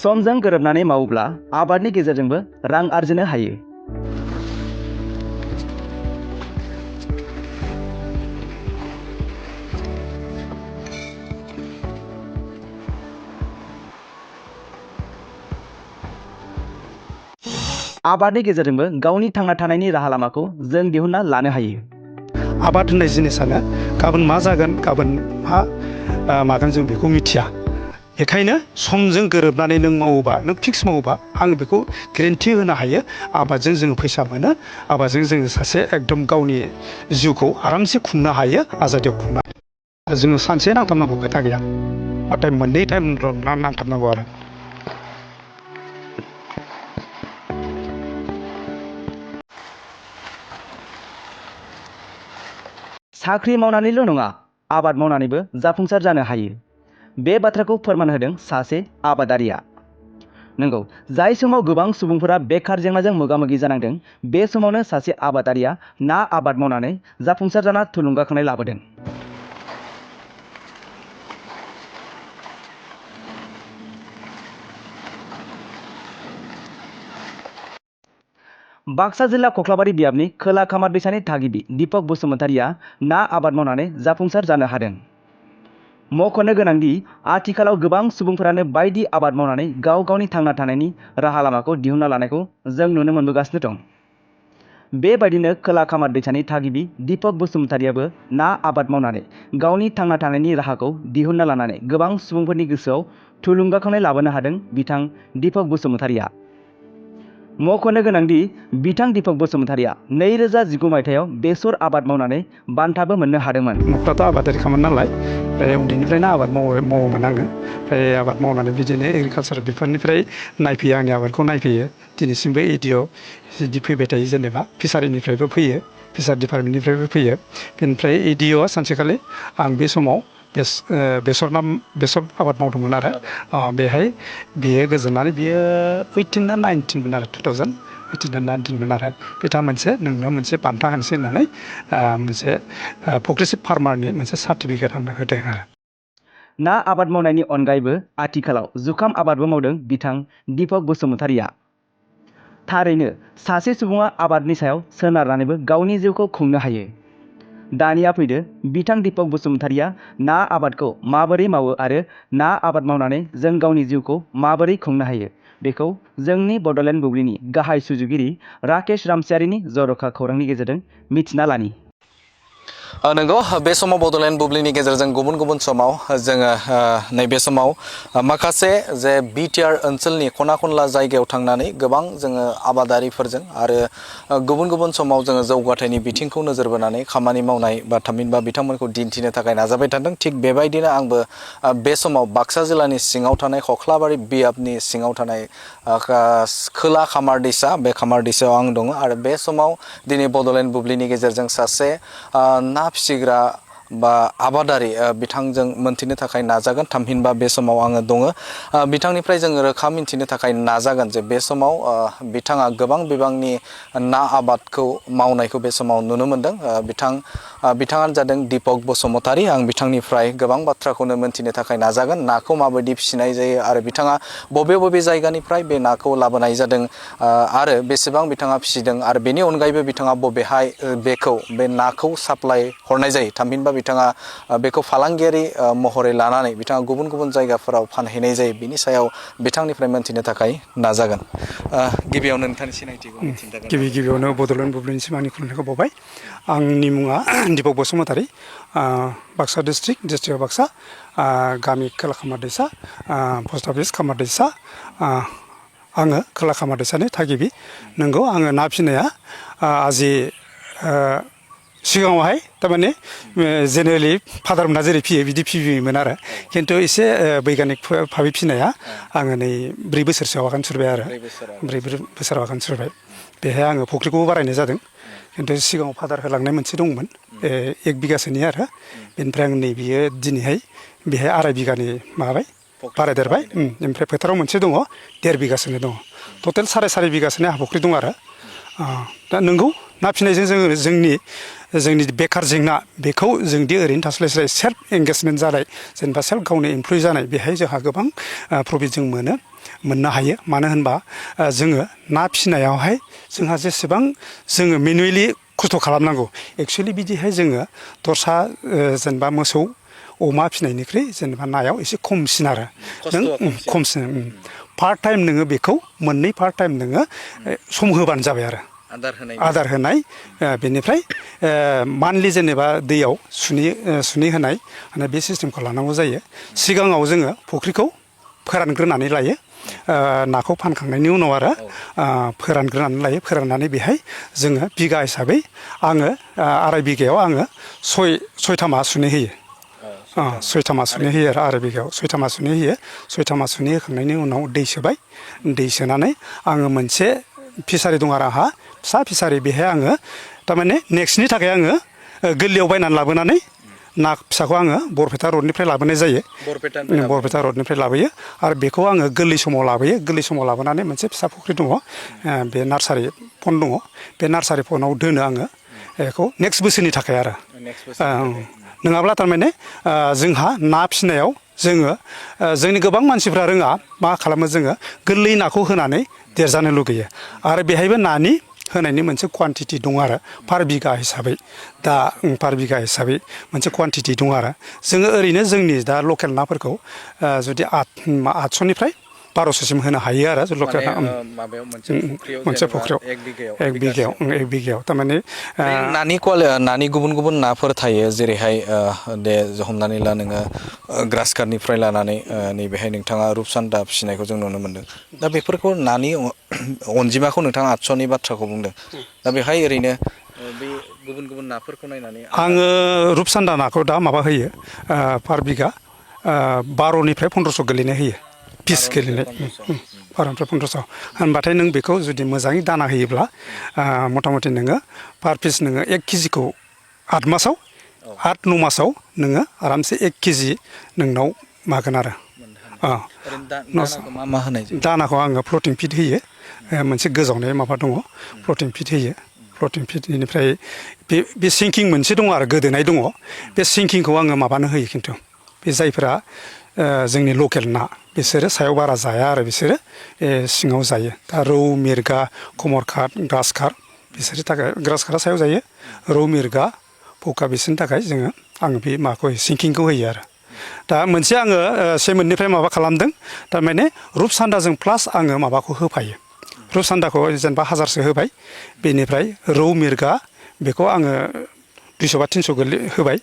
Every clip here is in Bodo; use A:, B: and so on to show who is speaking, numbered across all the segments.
A: समजों गोरोबनानै मावोब्ला आबादनि गेजेरजोंबो रां आरजिनो हायो। आबादनि गेजेरजोंबो गावनि थांना थानायनि राहा लामाखौ जों दिहुनना लानो हायो।
B: आबाद होननाय जिनिसानो गाबोन मा जागोन गाबोन मा मागोन जों बेखौ मिथिया। बेखायनो समजों गोरोबनानै नों मावोबा नों फिक्स मावोबा आं बेखौ गेरेन्टि होनो हायो आबादजों जोङो फैसा मोनो। आबादजों जोङो सासे एकदम गावनि जिउखौ आरामसे खुंनो हायो, आजादियाव खुंनो हायो। जोङो सानसे नांथाबनांगौ खोथा गैया, नाथाय मोननै टाइम नांथाबनांगौ आरो।
A: साख्रि मावनानैल' नङा, आबाद मावनानैबो जाफुंसार जानो हायो। बे बाथ्राखौ फोरमान होदों सासे आबादारिया। नंगौ, जाय समाव गोबां सुबुंफोरा बेकार जेंनाजों मोगा-मोगि जानांदों, बे समावनो सासे आबादारिया ना आबाद मावनानै जाफुंसार जाना थुलुंगाखांनाय लाबोदों। बाक्सा जिल्ला कख्लाबारि बियाबनि खोला खामार दैसानि थागिबि दीपक बसुमतारिया ना आबाद मावनानै जाफुंसार जानो हादों। मख'नो गोनांदि आथिखालाव गोबां सुबुंफोरानो बायदि आबाद मावनानै गाव गावनि थांना थानायनि राहा लामाखौ दिहुनना लानायखौ जों नुनो मोनबोगासिनो दं। बेबायदिनो खोला खामार दैसानि थागिबि दीपक बसुमतारियाबो ना आबाद मावनानै गावनि थांना थानायनि राहाखौ दिहुनना लानानै गोबां सुबुंफोरनि गोसोआव थुलुंगाखांनाय लाबोनो हादों बिथां दीपक बसुमतारिया। मख'नो गोनांदि बिथां दीपक बसुमतारिया 2019 मायथाइयाव बेसर आबाद मावनानै बान्थाबो मोननो हादोंमोन।
B: न'फ्राथ' आबादारिखामोन नालाय, ओमफ्राय उन्दैनिफ्रायनो आबाद मावोमोन आङो। ओमफ्राय आबाद मावनानै बिदिनो एग्रिकालसार बिफाननिफ्राय नायफैयो, आंनि आबादखौ नायफैयो। दिनैसिमबो एडिअ बिदि फैबाय थायो, जेनेबा फिसारिनिफ्रायबो फैयो, फिसार डिपार्टमेन्टनिफ्रायबो फैयो। बेनिफ्राय एडिअआ सानसेखालि आं बे समाव बेसर आबाद मावदोंमोन आरो बेहाय बियो गोजोननानै बियो 18 ना 19मोन आरो 2018 ना 19मोन आरो बिथाङा नोंनो मोनसे बान्था होनोसै होननानै मोनसे प्रग्रेसिभ फार्मारनि मोनसे सार्टिफिकेट आंनो होदों आरो।
A: ना आबाद मावनायनि अनगायैबो आथिखालाव जुखाम आबादबो मावदों बिथां दीपक बसुमतारिया। थारैनो सासे सुबुङा आबादनि सायाव सोनारनानैबो गावनि जिउखौ खुंनो हायो। दानिया फैदो बिथां दीपक बसुमतारिया ना आबादखौ माबोरै मावो आरो ना आबाद मावनानै जों गावनि जिउखौ माबोरै खुंनो हायो, बेखौ जोंनि बड'लेण्ड बुब्लिनि गाहाय सुजुगिरि राकेश रामसियारिनि जर'खा खौरांनि गेजेरजों मिथिना लानि।
C: नंगौ, बे समाव बड'लेण्ड बुब्लिनि गेजेरजों गुबुन गुबुन समाव जोङो नैबे समाव माखासे जे बिटिआर ओनसोलनि खना खनला जायगायाव थांनानै गोबां जोङो आबादारिफोरजों आरो गुबुन गुबुन समाव जोङो जौगाथायनि बिथिंखौ नोजोर बोनानै खामानि मावनाय बा थामहिनबा बिथांमोनखौ दिन्थिनो थाखाय नाजाबाय थादों। थिग बेबायदिनो आंबो बे समाव बाक्सा जिल्लानि सिङाव थानाय खख्लाबारि बियाबनि सिङाव थानाय खोला खामार दैसा, बे खामार दैसायाव आं दङ आरो बे समाव दिनै बड'लेण्ड बुब्लिनि गेजेरजों सासे ना फिसिग्रा बा आबादारि बिथांजों मोनथिनो थाखाय नाजागोन। थामहिनबा बे समाव आङो दङ। बिथांनिफ्राय जोङो रोखा मिन्थिनो थाखाय नाजागोन जे बे समाव बिथाङा गोबां बिबांनि ना आबादखौ मावनायखौ बे समाव नुनो मोनदों। बिथाङानो जादों दीपक बसुमतारी। आं बिथांनिफ्राय गोबां बाथ्राखौनो मोनथिनो थाखाय नाजागोन। नाखौ माबायदि फिसिनाय जायो आरो बिथाङा बबे बबे जायगानिफ्राय बे नाखौ लाबोनाय जादों आरो बेसेबां बिथाङा फिसिदों आरो बेनि अनगायैबो बिथाङा बबेहाय बे नाखौ साप्लाय हरनाय जायो, थामहिनबा बिथाङा बेखौ फालांगियारि महरै लानानै बिथाङा गुबुन गुबुन जायगाफोराव फानहैनाय जायो, बिनि सायाव बिथांनिफ्राय मोनथिनो थाखाय नाजागोन। गिबियावनो नोंथांनि सिनायथिखौ मिथिनो थाखाय
B: गिबियावनो बड'लेण्ड बुब्लिनिसिम आंनि खुलुमनायखौ बावबाय। आंनि मुङा दीपक बसुमतारी, बाक्सा डिस्ट्रिक्ट बाक्सा, गामि खोला खामार दैसा, पस्ट अफिस खामार दैसा। आङो खोला खामार दैसानि थागिबि। नंगौ, आङो ना फिसिनाया सिगाङावहाय थारमाने जेनेरेलि फादारमोना जेरै फियो बिदि फियोमोन आरो, खिन्थु एसे बैग्यानिक भाबै फिनाया आङो नै 4 बोसोरसोआव आगान सुरबाय आरो। 4 बोसोराव आगान सुरबाय। बेहाय आङो फुख्रिखौबो बारायनाय जादों, खिन्थु सिगाङाव फादार होलांनाय मोनसे दंमोन 1 बिगासोनि आरो। बेनिफ्राय आं नैबेयो दिनैहाय बेहाय 2.5 बिगानि माबाबाय, बारायदेरबाय। ओमफ्राय फोथाराव मोनसे दङ 1.5 बिगासोनि दङ। टटेल 4.5 बिगासोनि हा फुख्रि दं आरो। दा नंगौ, ना फिसिनायजों जोङो जोंनि बेखार जेंना बेखौ जोंदि ओरैनो थास्लायस्लाय सेल्फ एंगेजमेन्ट जानाय जेनेबा सेल्फ गावनो एमप्लय जानाय बेहाय जोंहा गोबां प्रफिट जों मोननो हायो मानो होनबा जोङो ना फिसिनायावहाय जोंहा जेसेबां जोङो मेनुवेलि खस्थ' खालामनांगौ एक्सुवेलि बिदिहाय जोङो दस्रा जेनेबा मोसौ अमा फिसिनायनिख्रुइ जेनेबा नायाव एसे खमसिन आरो नों खमसिन पार्ट टाइम नोङो बेखौ मोननै पार्ट टाइम नोङो सम होबानो जाबाय आरो आदार होनाय बेनिफ्राय मान्थलि जेनेबा दैयाव सुनै होनाय माने बे सिस्टेमखौ लानांगौ जायो सिगाङाव जोङो फुख्रिखौ फोरानग्रोनानै लायो नाखौ फानखांनायनि उनाव आरो फोरानग्रोनानै लायो फोराननानै बेहाय जोङो बिगा हिसाबै आङो आराय बिगायाव आङो सयथा सुनै होयो सयथा सुनै होयो आरो बिगायाव सयथा सुनै होयो सयथा सुनै होखांनायनि उनाव दै सोबाय दै सोनानै आङो मोनसे फिसारि दं आरो आंहा फिसा फिसारि बेहाय आङो थारमाने नेक्स्टनि थाखाय आङो गोरलैयाव बायनानै लाबोनानै ना फिसाखौ आङो बरपेटा रडनिफ्राय लाबोनाय जायो बरपेटा रडनिफ्राय लाबोयो आरो बेखौ आङो गोरलै समाव लाबोयो गोरलै समाव लाबोनानै मोनसे फिसा फुख्रि दङ बे नार्सारि फन्ड दङ बे नार्सारि फन्डआव दोनो आङो बेखौ नेक्स्ट बोसोरनि थाखाय आरो नङाब्ला थारमाने जोंहा ना फिसिनायाव जोङो जोंनि गोबां मानसिफ्रा रोङा मा खालामो जोङो गोरलै नाखौ होनानै देरजानो लुगैयो आरो बेहायबो नानि होनायनि मोनसे क्वान्टिटि दं आरो पार बिगा हिसाबै दा पार बिगा हिसाबै मोनसे क्वान्टिटि दं आरो जोङो ओरैनो जोंनि दा लकेल नाफोरखौ जुदि 800निफ्राय 1200सिम होनो हायो आरो लकेल मोनसे फुख्रियाव एक बिगायाव थारमाने
C: नानि गुबुन गुबुन नाफोर थायो जेरैहाय दे हमनानै ला नोङो ग्रास काटनिफ्राय लानानै नैबेहाय नोंथाङा रुपसान्दा फिसिनायखौ जों नुनो मोन्दों दा बेफोरखौ नानि अनजिमाखौ नोंथाङा 800नि बाथ्राखौ बुंदों दा बेहाय ओरैनो बे गुबुन गुबुन नाफोरखौ नायनानै
B: आङो रुपसान्दा नाखौ दा माबा होयो पार बिगा 12निफ्राय 1500 गोलैनाय होयो पिस गोलैनाय 12निफ्राय 1500 होनबाथाय नों बेखौ जुदि मोजाङै दाना होयोब्ला मथा मथि नोङो पार पिस नोङो 1 केजिखौ 8 मासाव 8-9 मासाव नोङो आरामसे 1 केजि नोंनाव मागोन आरो
C: मा होनाय
B: दानाखौ आङो फ्लटिं फिड होयो मोनसे गोजावनाय माबा दङ फ्लटिं फिड होयो फ्लटिं फिड बेनिफ्राय बे सिंकिं मोनसे दङ आरो गोदोनाय दङ बे सिंकिंखौ आङो माबानो होयो खिन्थु बे जायफोरा जोंनि लकेल ना बिसोरो सायाव बारा जाया आरो बिसोरो सिङाव जायो दा रौ मिरगा कमरकाट ग्रास काट बिसोरनि थाखाय ग्रास काटआ सायाव जायो रौ मिरगा फौका बिसोरनि थाखाय आङो बे माबाखौ सिंकिंखौ होयो आरो दा मोनसे आङो सेमोननिफ्राय माबा खालामदों थारमाने रुपसान्दाजों प्लास आङो माबाखौ होफायो रुपसान्दाखौ जेनेबा 1000सो होबाय बेनिफ्राय रौ मिरगा बेखौ आङो 200 बा 300 गोलै होबाय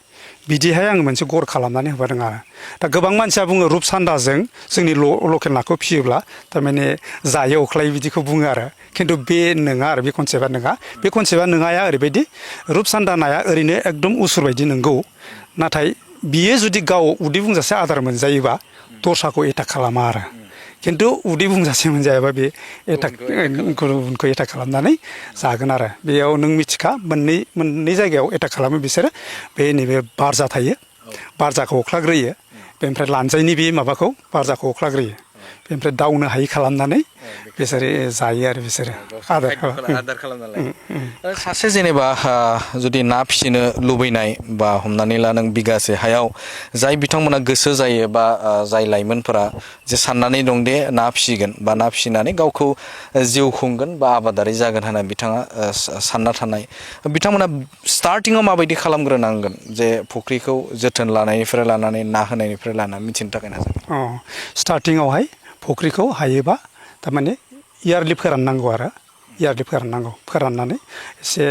B: बिदिहाय आङो मोनसे गर खालामनानै होफादों आरो दा गोबां मानसिया बुङो रुपसान्दाजों जोंनि लकेल नाखौ फिसियोब्ला थारमाने जायो अख्लायो बिदिखौ बुङो आरो खिन्थु बे नङा आरो बे कनसेप्टआ नङा बे कनसेप्टआ नङाया ओरैबायदि रुपसान्दा नाया ओरैनो एकदम उसुर बायदि नंगौ नाथाय बियो जुदि गाव उदै बुंजासे आदार मोनजायोबा दस्राखौ एटाक खालामा आरो खिन्थु उदै बुंजासे मोनजायाबा बे गुबुनखौ एटाक खालामनानै जागोन आरो बेयाव नों मिथिखा मोननै जायगायाव एटाक खालामो बिसोरो बे नैबे बारजा थायो बारजाखौ अख्लाग्रोयो बेनिफ्राय लानजायनि बे माबाखौ बारजाखौ अख्लाग्रोयो बेनिफ्राय दावनो हायि खालामनानै बिसोरो जायो आरो बिसोरो
C: आदार खालामनानै सासे जेनेबा जुदि ना फिसिनो लुबैनाय बा हमनानै ला नों बिगासे हायाव जाय बिथांमोना गोसो जायो बा जाय लाइमोनफोरा जे साननानै दं दे ना फिसिगोन बा ना फिसिनानै गावखौ जिउ खुंगोन बा आबादारि जागोन होनना बिथाङा सानना थानाय बिथांमोना स्टार्टिङाव माबायदि खालामग्रोनांगोन जे फुख्रिखौ जोथोन लानायनिफ्राय लानानै ना होनायनिफ्राय लानानै मिथिनो थाखाय नाजागोन
B: स्टार्टिङावहाय फुख्रिखौ हायोबा थारमाने इयारलि फोराननांगौ आरो इयारलि फोराननानै एसे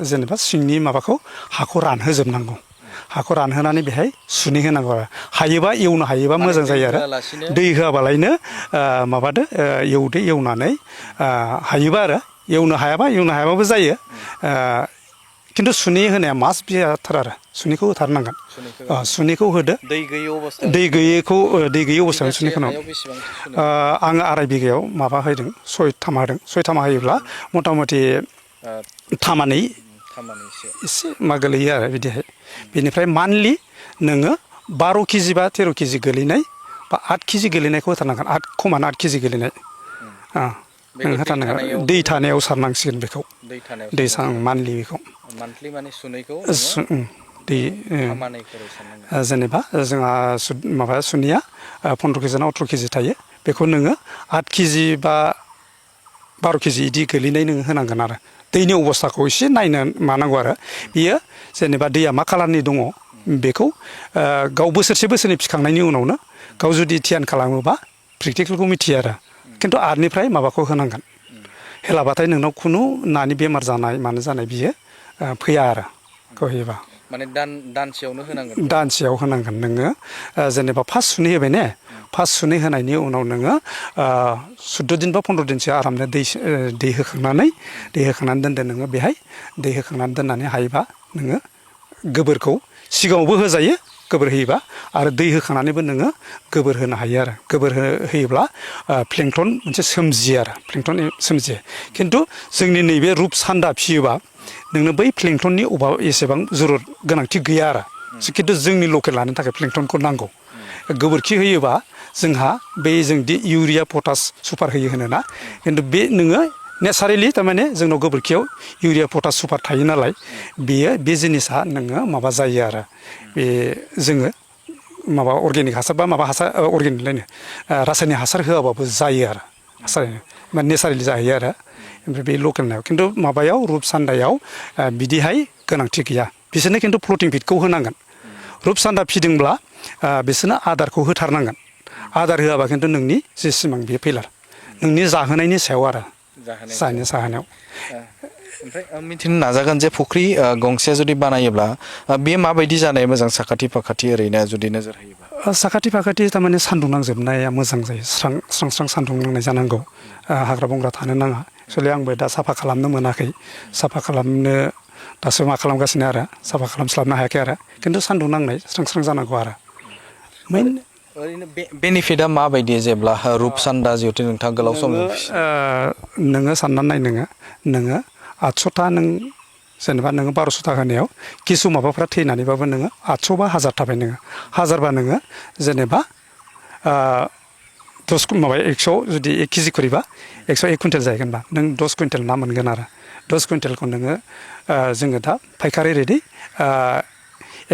B: जेनेबा सिंनि माबाखौ हाखौ रानहोजोबनांगौ हाखौ रानहोनानै बेहाय सुनै होनांगौ आरो हायोबा एवनो हायोबा मोजां जायो आरो दै होआबालायनो माबादो एवदो एवनानै हायोबा आरो एवनो हायाबाबो जायो खिन्थु सुनै होनाया मास्ट बि जाथार आरो सुनैखौ होथारनांगोन सुनैखौ होदो दै गैयै अबस्थायाव सुनैखौ आङो आराय बिगायाव माबा होदों 6 होयोब्ला मथा मथि 3 एसे मा गोलैयो आरो बिदिहाय बेनिफ्राय मान्थलि नोङो 12 केजि बा 13 केजि गोलैनाय बा 8 केजि गोलैनायखौ होथारनांगोन 8 केजि गोलैनाय होथारनांगोन दै थानायाव सारनांसिगोन बेखौ दै मान्थलि बेखौ
C: मान्थलि माने सुनैखौ
B: दै जेनेबा जोंहा माबा सुनिया 15 केजि ना 18 केजि थायो बेखौ नोङो 8 केजि बा 12 केजि इदि गोलैनाय नोङो होनांगोन आरो दैनि अबस्थाखौ एसे नायनो मानांगौ आरो बियो जेनेबा दैया मा कालारनि दङ बेखौ गाव बोसोरसे फिखांनायनि उनावनो गाव जुदि धियान खालामोबा प्रेक्टिकेलखौ मिथियो आरो खिन्थु आर्टनिफ्राय माबाखौ होनांगोन हेलाबाथाय नोंनाव खुनु नानि बेमार जानाय मानो जानाय बियो फैया आरो बेखौ होयोबा
C: माने दानसेयावनो होनांगोन
B: दानसेयाव होनांगोन नोङो जेनेबा फार्स्ट सुनै होबाय ने फार्स्ट सुनै होनायनि उनाव नोङो 14 दिन बा 15 दिनसो आरामनो दै होखांनानै दोनदो नोङो बेहाय दै होखांनानै दोननानै हायोबा नोङो गोबोरखौ सिगाङावबो होजायो गोबोर होयोबा आरो दै होखांनानैबो नोङो गोबोर होनो हायो आरो गोबोर होयोब्ला प्लेंटन मोनसे सोमजियो खिन्थु जोंनि नैबे रुप सान्दा फियोबा नोंनो बै प्लेंटननि अभाब एसेबां जरुरत गोनांथि गैया आरो खिन्थु जोंनि लकेल लानो थाखाय प्लेंटनखौ नांगौ गोबोरखि होयोबा जोंहा बै जोंदि इउरिया पटास सुपार होयो होनोना खिन्थु बे नोङो नेचारेलि थारमाने जोंनाव गोबोरखियाव इउरिया पटास सुपार थायो नालाय बे जिनिसा नोङो माबा जायो आरो बे जोङो माबा अर्गेनिक हासार बा माबा हासार अर्गेनिक लायनो रासायनिक हासार होआबाबो जायो आरो हासार नेचारेलि जाहैयो आरो ओमफ्राय बे लकेलनायाव खिन्थु माबायाव रुप सान्दायाव बिदिहाय गोनांथि गैया बिसोरनो खिन्थु फ्लटिं फिडखौ होनांगोन रुप सान्दा फिदोंब्ला बिसोरनो आदारखौ होथारनांगोन आदार होआबा खिन्थु नोंनि जे सिमां बेयो फैलार नोंनि जाहोनायनि सायाव आरो जाहोनायाव
C: ओमफ्राय मिथिनो नाजागोन जे फुख्रि गंसे जुदि बानायोब्ला बे माबायदि जानाय मोजां साखाथि फाखाथि ओरैनो जुदि नोजोर होयोबा
B: साखाथि फाखाथि थारमाने सान्दुं नांजोबनाया मोजां जायो स्रां सान्दुं नांनाय जानांगौ हाग्रा बंग्रा थानो नाङा एक्सुवेलि आंबो दा साफा खालामनो मोनाखै साफा खालामनो दासो मा खालामगासिनो आरो साफा खालामस्लाबनो हायाखै आरो खिन्थु सान्दुं नांनाय स्रां जानांगौ आरो मेइन
C: ओरैनो बेनिफिटआ माबायदि जेब्ला रुप सान्दा जिहेथु नोंथाङा गोलाव सम
B: नोङो साननानै नोङो 800था नों जेनेबा नोङो 1200 होनायाव किसु माबाफ्रा थैनानैबाबो नोङो 800 बा 1000 थाबाय नोङो 1000 बा नोङो जेनेबा 100 जुदि 1 केजि खरिबा 101 कुइन्टेल जाहैगोनबा नों 10 कुइन्टेल ना मोनगोन आरो 10 कुइन्टेलखौ नोङो जोङो दा फायखारि रेटै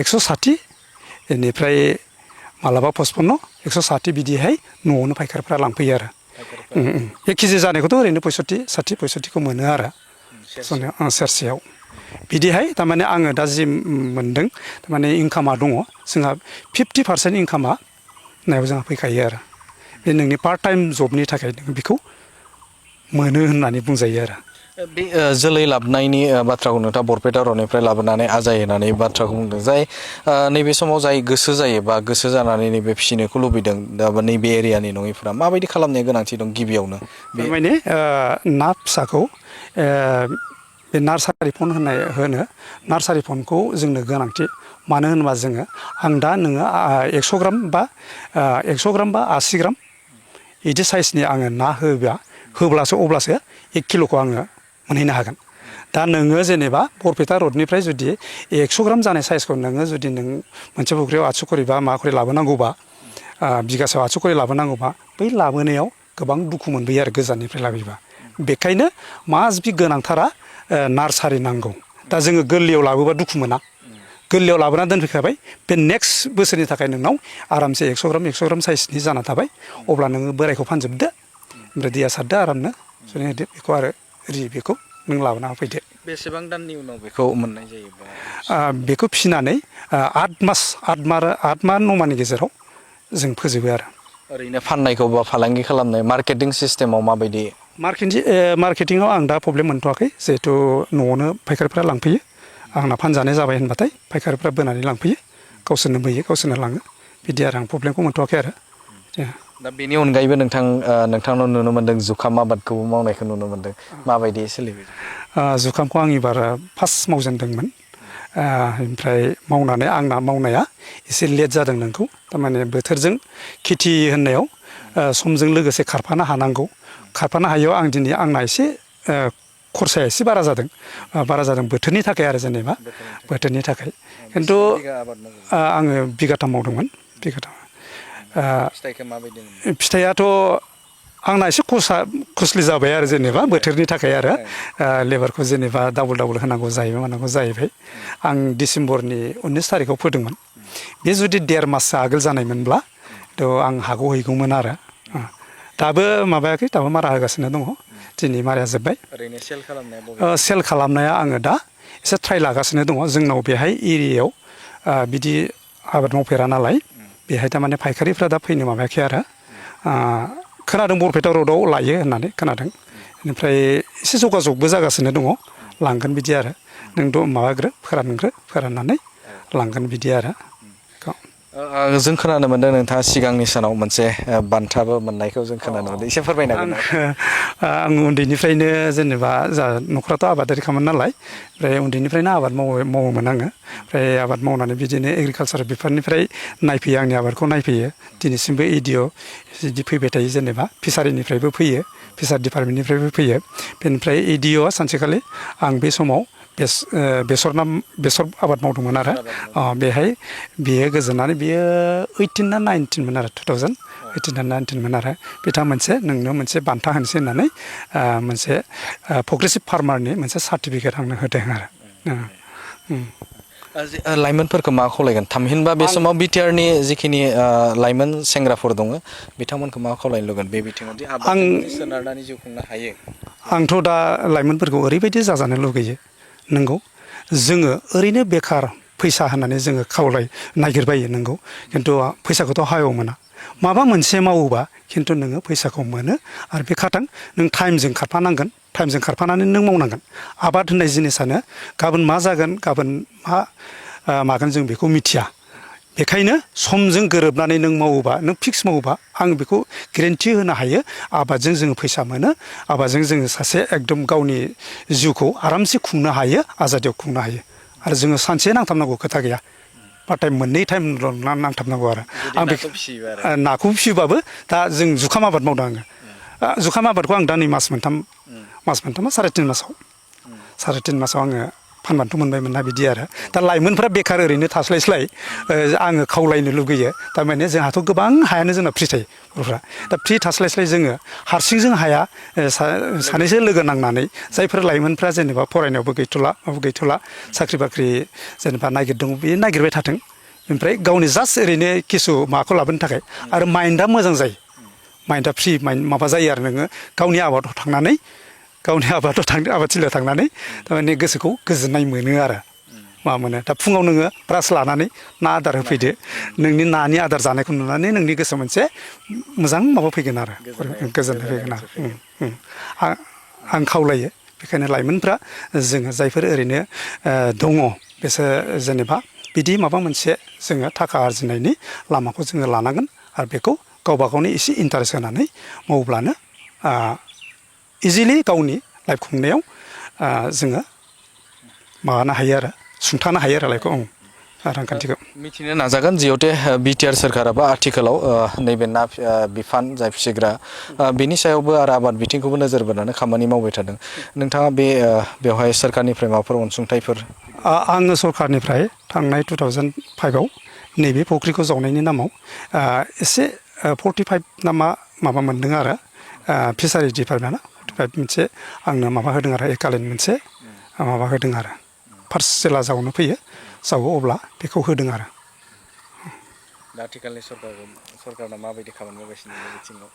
B: 160 बेनिफ्राय मालाबा 55 160 बिदिहाय न'आवनो फायखारिफ्रा लांफैयो आरो 1 केजि जानायखौथ' ओरैनो 65-60 मोनो आरो सेरसेयाव बिदिहाय थारमाने आङो दा जि मोनदों थारमाने इनकामा दङ जोंहा 50% इनकामा नायाव जोंहा फैखायो आरो बे नोंनि पार्ट टाइम जबनि थाखाय नोङो बेखौ मोनो होननानै बुंजायो आरो
C: बे जोलै लाबोनायनि बाथ्राखौ नोंथाङा बरपेटा रडनिफ्राय लाबोनानै आजायनानै बाथ्राखौ बुंदों जाय नैबे समाव जाय गोसो जायो बा गोसो जानानै नैबे फिसिनोखौ लुबैदों दा नैबे एरियानि नङिफोरा माबायदि खालामनाया गोनांथि दं गिबियावनो
B: माने ना फिसाखौ बे नार्सारि फन होनो नार्सारि फनखौ जोंनो गोनांथि मानो होनोबा जोङो आं दा नोङो 100 ग्राम बा 80 ग्राम बिदि साइसनि आङो ना होब्लासो अब्लासो 1 किल'खौ आङो मोनहैनो हागोन दा नोङो जेनेबा बरपेटा रडनिफ्राय जुदि 100 ग्राम जानाय साइसखौ नोङो जुदि नों मोनसे फुख्रियाव 800 करि बा माबा करि लाबोनांगौबा बिगासेयाव 800 करि लाबोनांगौबा बै लाबोनायाव गोबां दुखु मोनबोयो आरो गोजाननिफ्राय लाबोयोबा बेखायनो मास्ट बि गोनांथारा नार्सारि नांगौ दा जोङो गोरलैयाव लाबोबा दुखु मोना गोरलैयाव लाबोना दोनफैखाबाय बे नेक्स्ट बोसोरनि थाखाय नोंनाव आरामसे 100 ग्राम साइसनि जाना थाबाय अब्ला नोङो बोरायखौ फानजोबदो ओमफ्राय दैया सारदो आरामनो सुनै होदो बेखौ आरो बेखौ नों लाबोना होफैदो
C: बेसेबां दाननि उनाव बेखौ मोननाय जायोबा
B: बेखौ फिसिनानै 8 मास 9 मासनि गेजेराव जों फोजोबो आरो
C: ओरैनो फाननायखौ बा फालांगि खालामनाय मार्केटिं सिस्टेमाव माबायदि
B: मार्केटिंआव आं दा प्रब्लेम मोनथ'वाखै जिहेथु न'आवनो फायखारिफ्रा लांफैयो आंना फानजानाय जाबाय होनबाथाय फायखारिफ्रा बोनानै लांफैयो गावसोरनो बोयो गावसोरनो लाङो बिदि आरो आं प्रब्लेमखौ मोनथ'वाखै आरो
C: दा बेनि अनगायैबो नोंथांनाव नुनो मोन्दों जुखाम आबादखौबो मावनायखौ नुनो मोन्दों माबायदि सोलिबाय
B: जुखामखौ आं एबार फार्स्ट मावजेनदोंमोन ओमफ्राय मावनानै आंना मावनाया एसे लेट जादों नोंखौ थारमाने बोथोरजों खेथि होननायाव समजों लोगोसे खारफानो हानांगौ खारफानो हायैयाव आं दिनै आंना एसे खरसाया एसे बारा जादों बोथोरनि थाखाय आरो जेनेबा बोथोरनि थाखाय खिन्थु आङो बिगाथाम मावदोंमोन फिथाइयाथ' आंना एसे कस्टलि जाबाय आरो जेनेबा बोथोरनि थाखाय आरो लेबारखौ जेनेबा डाबल होनांगौ जाहैबाय मानांगौ जाहैबाय आं डिसेम्बरनि 19 थारिखआव फोदोंमोन बे जुदि 1.5 माससो आगोल जानायमोनब्ला थ' आं हैगौमोन आरो दाबो माबायाखै दाबो मारा होगासिनो दङ दिनै माराया जोब्बाय
C: ओरैनो
B: सेल खालामनाया आङो दा एसे ट्राइ लागासिनो दङ जोंनाव बेहाय एरियायाव बिदि आबाद मावफेरा नालाय बेहाय थारमाने फायखारिफ्रा दा फैनो माबायाखै आरो खोनादों बरपेटा रडआव लायो होननानै खोनादों बेनिफ्राय एसे जगाजगबो जागासिनो दङ लांगोन बिदि आरो नों माबाग्रो फोराननानै लांगोन बिदि आरो
C: जों खोनानो मोनदों नोंथाङा सिगांनि सानाव मोनसे बान्थाबो मोननायखौ जों खोनानो मोनदों एसे फोरमायनो हागोन
B: आं उन्दैनिफ्रायनो जेनेबा न'खराथ' आबादारिखामोन नालाय ओमफ्राय उन्दैनिफ्रायनो आबाद मावोमोन आङो ओमफ्राय आबाद मावनानै बिदिनो एग्रिकालसार बिफाननिफ्राय नायफैयो आंनि आबादखौ नायफैयो दिनैसिमबो एडिअ बिदि फैबाय थायो जेनेबा फिसारिनिफ्रायबो फैयो फिसार डिपार्टमेन्टनिफ्रायबो फैयो बेनिफ्राय एडिअआ सानसेखालि आं बे समाव बेसर आबाद मावदोंमोन आरो बेहाय बियो गोजोननानै बियो 18 ना 19मोन आरो 2018 ना 19मोन आरो बिथाङा नोंनो मोनसे बान्था होनोसै होननानै मोनसे प्रग्रेसिभ फार्मारनि मोनसे सार्टिफिकेट आंनो होदों आरो
C: लाइमोनफोरखौ मा खावलायगोन थामहिनबा बे समाव बिटिआरनि जिखिनि लाइमोन सेंग्राफोर दङ बिथांमोनखौ मा खावलायनो लुगैगोन बे बिथिङाव आबादजों सोनारनानै जिउ खुंनो हायो
B: आंथ' दा लाइमोनफोरखौ ओरैबायदि जाजानो लुगैयो नंगौ जोङो ओरैनो बेखार फैसा होननानै जोङो नागिरबायो नंगौ खिन्थु फैसाखौथ' हायाव मोना माबा मोनसे मावोबा खिन्थु नोङो फैसाखौ मोनो आरो बे खाथां नों टाइमजों खारफानांगोन टाइमजों खारफानानै नों मावनांगोन आबाद होननाय जिनिसानो गाबोन मा जागोन गाबोन मा मागोन जों बेखौ मिथिया बेखायनो समजों गोरोबनानै नों मावोबा नों फिक्स मावोबा आं बेखौ गेरेन्टि होनो हायो आबादजों जोङो फैसा मोनो आबादजों जोङो सासे एकदम गावनि जिउखौ आरामसे खुंनो हायो आजादियाव खुंनो हायो आरो जोङो सानसे नांथाबनांगौ खोथा गैया पार्ट टाइम मोननै टाइमल' नांथाबनांगौ आरो आं बे नाखौ फिसियोबाबो दा जों जुखाम आबाद मावदों आङो जुखाम आबादखौ आं दा नै मास मोनथामा 3.5 मासाव आङो फानबान्थ' मोनबायमोनना बिदि आरो दा लाइमोनफ्रा बेखार ओरैनो थास्लायस्लाय आङो खावलायनो लुगैयो थारमाने जोंहाथ' गोबां हायानो जोंना फ्रि थायो बर'फ्रा दा फ्रि थास्लायस्लाय जोङो हारसिंजों हाया सानैसो लोगो नांनानै जायफोर लाइमोनफ्रा जेनेबा फरायनायावबो गैथ'ला साख्रि बाख्रि जेनेबा नागिरदों बे नागिरबाय थाथों ओमफ्राय गावनि जास्ट ओरैनो किसु माबाखौ लाबोनो थाखाय आरो माइन्डआ मोजां जायो माइन्डआ फ्रि माबा जायो आरो नोङो गावनि आबादाव थांनानै आबादथिलियाव थांनानै थारमाने गोसोखौ गोजोननाय मोनो आरो मा मोनो दा फुङाव नोङो ब्रास लानानै ना आदार होफैदो नोंनि नानि आदार जानायखौ नुनानै नोंनि गोसोआव मोनसे मोजां माबा फैगोन आरो गोजोननाय फैगोन आरो आं खावलायो बेखायनो लाइमोनफ्रा जोङो जायफोर ओरैनो दङ बिसोर जेनेबा बिदि माबा मोनसे जोङो थाखा आरजिनायनि लामाखौ जोङो लानांगोन आरो बेखौ गावबा गावनि एसे इन्टारेस्ट होनानै मावब्लानो इजिलि गावनि लाइफ खुंनायाव जोङो माबानो हायो आरो सुंथानो हायो आरो लाइफखौ रांखान्थिखौ
C: मिथिनो नाजागोन जिहेतु बिटिआर सोरखाराबो आथिखालाव नैबे ना बिफान जाय फिसिग्रा बेनि सायावबो आरो आबाद बिथिंखौबो नोजोर बोनानै खामानि मावबाय थादों नोंथाङा बेवहाय सोरखारनिफ्राय माबाफोर अनसुंथाइफोर
B: आङो सरखारनिफ्राय थांनाय 2005आव नैबे फुख्रिखौ जावनायनि नामाव एसे 45 ना माबा मोनदों आरो फिसारि डिपार्टमेन्टआ 45 मोनसे आंनो माबा होदों आरो एकालेन्ड मोनसे माबा होदों आरो फार्स्ट जेला जावनो फैयो जावो अब्ला बेखौ होदों आरो
C: आथिखालनि सरकारना माबायदि खामानि मावगासिनो बे बिथिङाव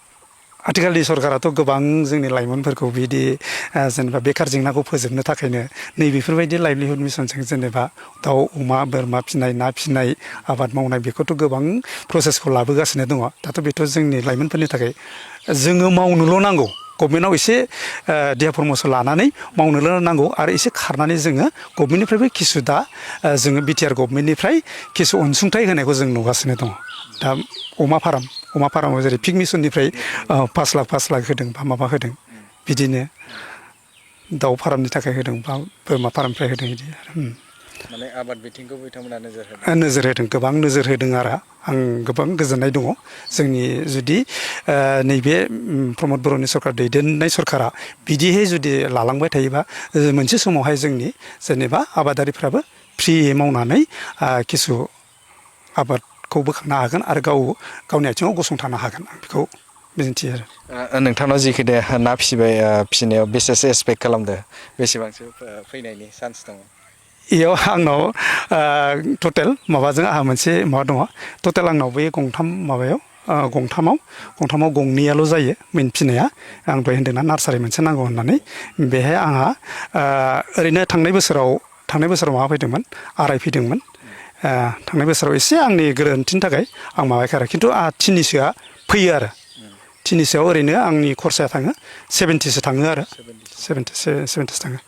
B: आथिखालनि सरकाराथ' गोबां जोंनि लाइमोनफोरखौ बिदि जेनेबा बेखार जेंनाखौ फोजोबनो थाखायनो नैबेफोरबायदि लाइभलिहुड मिसनजों जेनेबा दाउ अमा बोरमा फिसिनाय ना फिसिनाय आबाद मावनाय बेखौथ' गोबां प्रसेसखौ लाबोगासिनो दङ दाथ' बेथ' जोंनि लाइमोनफोरनि थाखाय जोङो मावनोल' नांगौ गभमेन्टआव एसे देहा परामर्स लानानै मावनोल' नांगौ आरो एसे खारनानै जोङो गभमेन्टनिफ्रायबो किसु दा जोङो बिटिआर गभमेन्टनिफ्राय किसु अनसुंथाइ होनायखौ जों नुगासिनो दङ दा अमा फार्माव जेरै पिक मिसननिफ्राय 5 लाख होदों बा माबा होदों बिदिनो दाउ फार्मनि थाखाय होदों बा बोरमा फार्मनिफ्राय होदों बिदि
C: माने आबाद बिथिंखौ बिथांमोना
B: नोजोर होदों गोबां नोजोर होदों आरो आं गोबां गोजोननाय दङ जोंनि जुदि नैबे प्रमद बर'नि सरकार दैदेननाय सरकारा बिदिहाय जुदि लालांबाय थायोबा मोनसे समावहाय जोंनि जेनेबा आबादारिफ्राबो फ्रियै मावनानै किसु आबादखौ बोखांनो हागोन आरो गावनि आथिङाव गसंथानो हागोन आं बेखौ मिजिंथियो आरो
C: नोंथांनाव जिखिदे ना फिसिबाय फिसिनायाव बेसेसो एक्सपेक्ट खालामदो बेसेबांसो फैनायनि चान्स दङ
B: इयाव आंनाव टटेल माबाजों आंहा मोनसे माबा दङ टटेल आंनाव बे गंथामाव गंनैयाल' जायो मेन फिनाया आं दहाय होन्दोंना नार्सारि मोनसे नांगौ होननानै बेहाय आंहा ओरैनो थांनाय बोसोराव माबा फैदोंमोन आराय फैदोंमोन थांनाय बोसोराव एसे आंनि गोरोन्थिनि थाखाय आं माबायाखै आरो खिन्थु आंहा थिनिसोआ फैयो आरो थिनिसोआव ओरैनो आंनि खरसाया थाङो 70सो थाङो आरो 70सो थाङो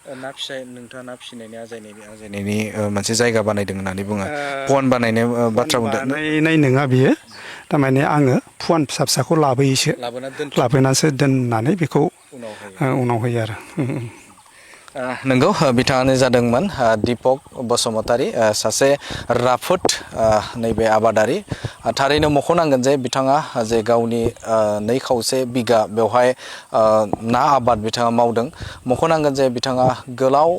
C: नोंथाङा ना फिसिनायनि आजायनायनि मोनसे जायगा बानायदों होननानै बुङो फुवान बानायनाय बाथ्रा बुंदों
B: बानायनाय नङा बियो थारमाने आङो फुवान फिसा लाबोनासो दोननानै बेखौ उनाव होयो आरो
C: नंगौ बिथाङानो जादोंमोन दिपक बसुमतारी सासे राफोद नैबे आबादारि थारैनो मख'नांगोन जे बिथाङा जे गावनि 2.5 बिगा बेवहाय ना आबाद बिथाङा मावदों मख'नांगोन जे बिथाङा गोलाव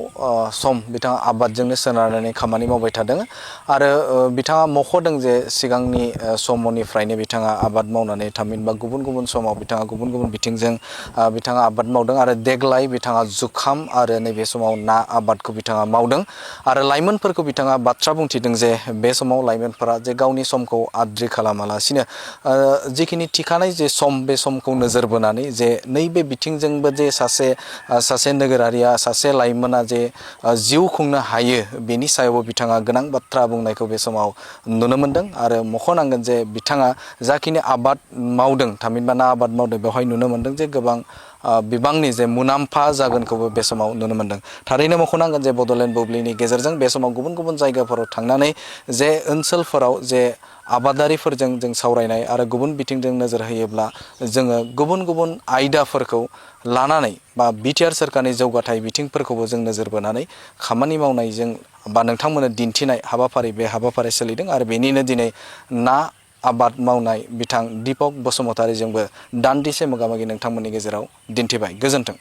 C: सम बिथाङा आबादजोंनो सोनारनानै खामानि मावबाय थादों आरो बिथाङा मख'दों जे सिगांनि समनिफ्रायनो बिथाङा आबाद मावनानै थामहिनबा गुबुन समाव बिथाङा गुबुन बिथिंजों बिथाङा आबाद मावदों आरो देग्लाय बिथाङा जुखाम आरो नैबे समाव ना आबादखौ बिथाङा मावदों आरो लाइमोनफोरखौ बिथाङा बाथ्रा बुंथिदों जे बे समाव लाइमोनफोरा जे गावनि समखौ आद्रि खालामालासिनो जिखिनि थिखानाय जे सम बे समखौ नोजोर बोनानै जे नैबे बिथिंजोंबो जे सासे नोगोरारिया सासे लाइमोना जे जिउ खुंनो हायो बेनि सायावबो बिथाङा गोनां बाथ्रा बुंनायखौ बे समाव नुनो मोनदों आरो मख'नांगोन जे बिथाङा जाखिनि आबाद मावदों थामहिनबा ना आबाद मावदों बेवहाय नुनो मोनदों जे गोबां बिबांनि जे मुलाम्फा जागोनखौबो बे समाव नुनो मोनदों थारैनो मख'नांगोन जे बड'लेण्ड बुब्लिनि गेजेरजों बे समाव गुबुन जायगाफोराव थांनानै जे ओनसोलफोराव जे आबादारिफोरजों जों सावरायनाय आरो गुबुन बिथिंजों नोजोर होयोब्ला जोङो गुबुन आयदाफोरखौ लानानै बा बिटिआर सोरखारनि जौगाथाय बिथिंफोरखौबो जों नोजोर बोनानै खामानि मावनायजों बा नोंथांमोननो दिन्थिनाय बे हाबाफारि सोलिदों आरो बेनिनो दिनै ना आबाद मावनाय बिथां दिपक बसुमतारीजोंबो दान्दिसे मोगामोगि नोंथांमोननि गेजेराव दिन्थिबाय गोजोन्थों।